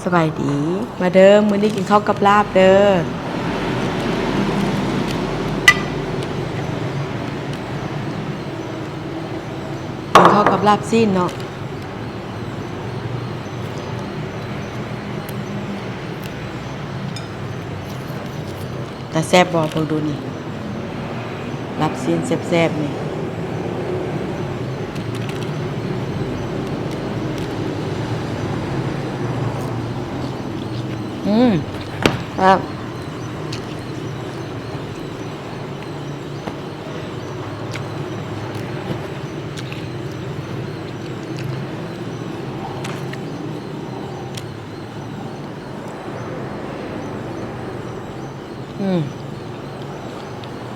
ສະບາຍດີ ມາເດີ ມື້ນີ້ກິນເຂົ້າກັບລາບເດີ ກິນເຂົ້າກັບລາບຊີ້ນເນາະ. ຕາແຊບບໍ່ ເບິ່ງດູນີ້ ລາບຊີ້ນແຊບໆ ນີ້ ອືມ ແຊບ. ອືມ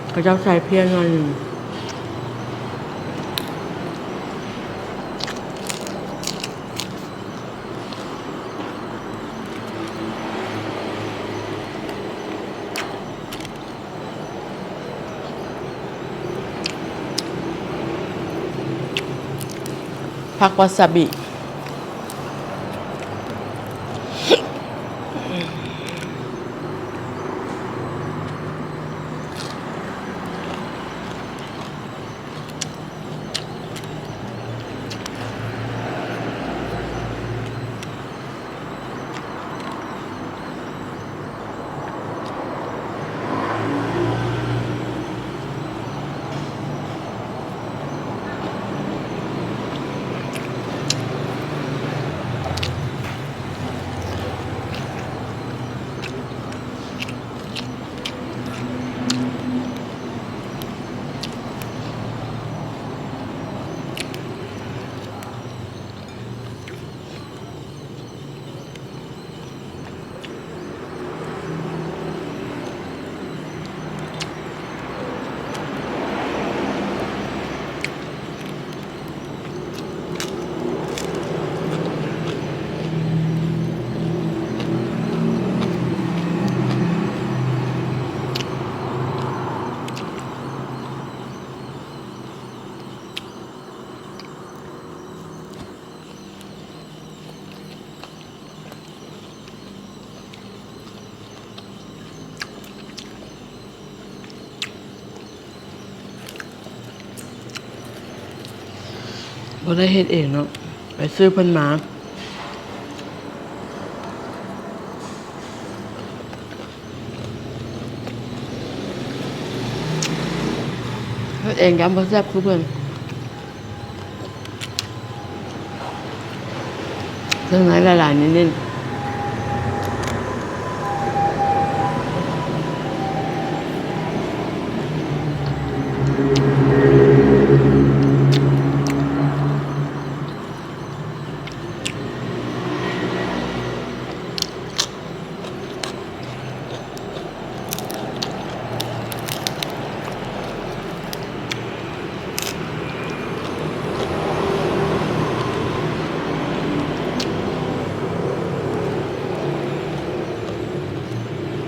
ເຂົາເຈົ້າໃສ່ພຽງໜ້ອຍໜຶ່ງ. ຜັກວາຊາບິ. ບໍ່ໄດ້ເຮັດເອງເນາະ ໄປຊື້ເພິ່ນມາ. ເຮັດເອງຢ້ານບໍ່ແຊບຄືເພິ່ນ. ເຄື່ອງໃນຫຼາຍໆ ເນັ້ນໆ.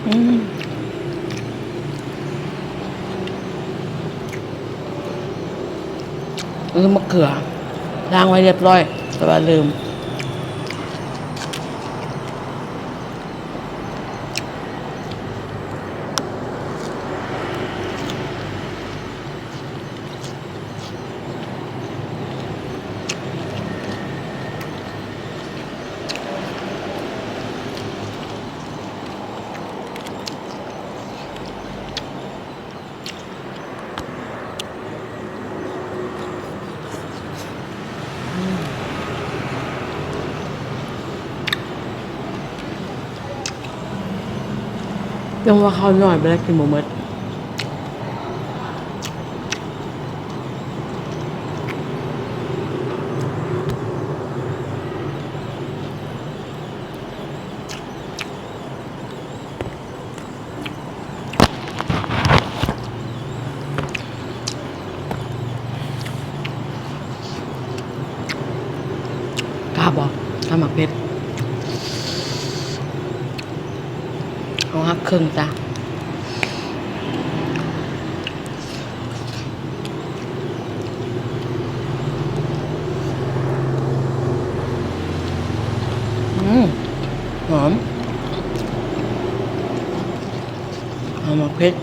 ອືມ ອັນນີ້ໝາກເຂືອ ລ້າງໄວ້ຮຽບຮ້ອຍ ແຕ່ວ່າລືມ. ຈັ່ງວ່າເຂົ້າໜ້ອຍ ບໍ່ໄດ້ກິນບໍ່ໝົດ. ກ້າບໍ່? ຂ້າມັກເຜັດ ເອົາຫັກເຄິ່ງຊະ. ອືມ. ຫອມ ຫອມໝາກເຜັດ.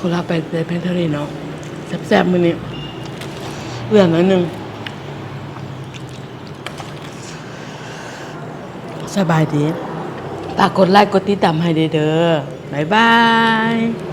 ຄົນລາວໄປແຕ່ພຽງເທົ່ານີ້ເນາະ. ແຊບໆ ມື້ນີ້ ເຫຼືອໜ້ອຍໜຶ່ງ. ສະບາຍດີ. ຝາກກົດໄລກົດຕິດຕາມໃຫ້ເດີ. ບາຍບາຍ.